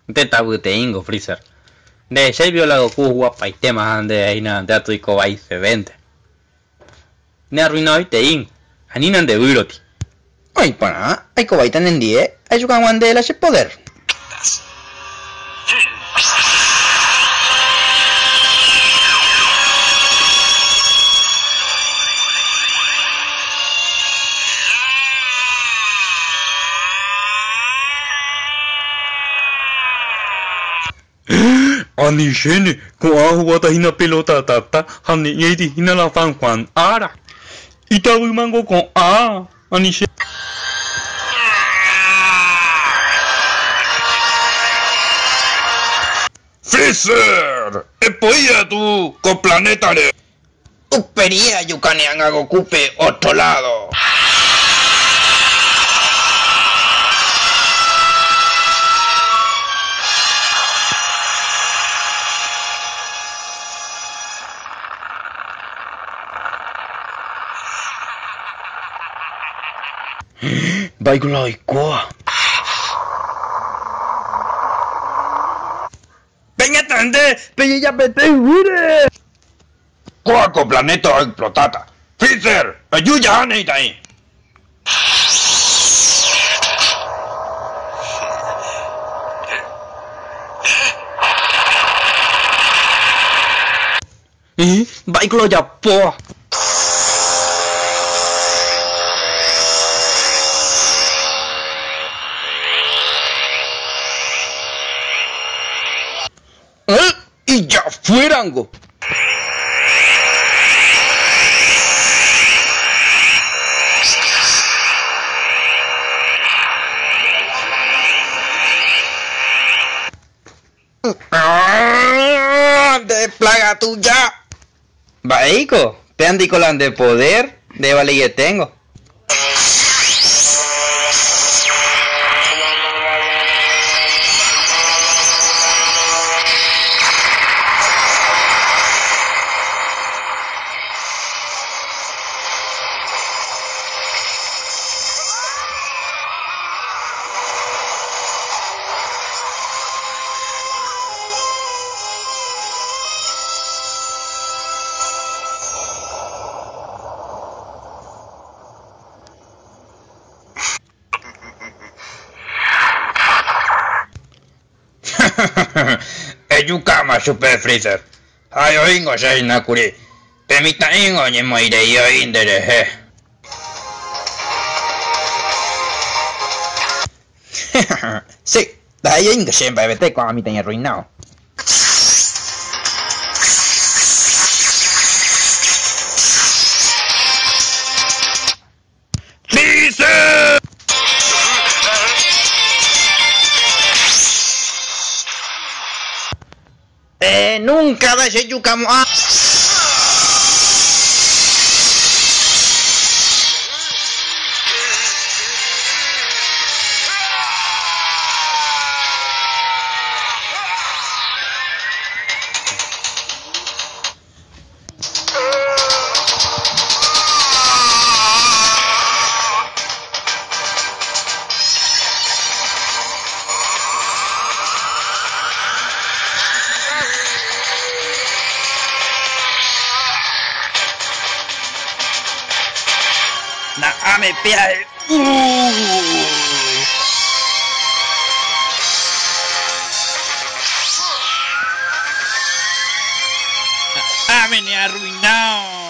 Nde tavyteíngo, Freezer. Ndehecháipio la Goku ohuapaitéma ha nde hína nde atoiko vaisevénte. Ne arruinadoiteíngo, anína nde výroti. Oĩ porã, aiko vaíta nendie, ajuka hag̃ua nde la che poder. Anichéne, ko'ã ohugáta hína pelota tata ha ne'ĩraiti hína la San Juan ára. Itavýmango ko'ã, anichéne. Freezer! Epoi atu ko planétare! Uperire ajukáne ág̃a Gokúpe ótro ládo. Mba'éiko la oikóva? Peñatende pejejapete yvýre! Kóa ko planéta oexplotáta. Freezer, eju jaha ne itaĩ! Mba'éiko la ojapóva? Ijafuérango! Nde plága tuja! Mba'éiko? Péa ndiko la nde poder, nde valeieténgo. Ejukáma chupe, Freezer. Ha'e oĩngo che hína kuri. Pe mitã'íngo oñemoĩrei oĩ nderehe. Sí, ndaha'éi oĩngo che mba'evete ko'ã mitã arruinado. Freezer! Nunca ndachejukamo'ã. Na'áme péa ¡Ah, me he arruinado!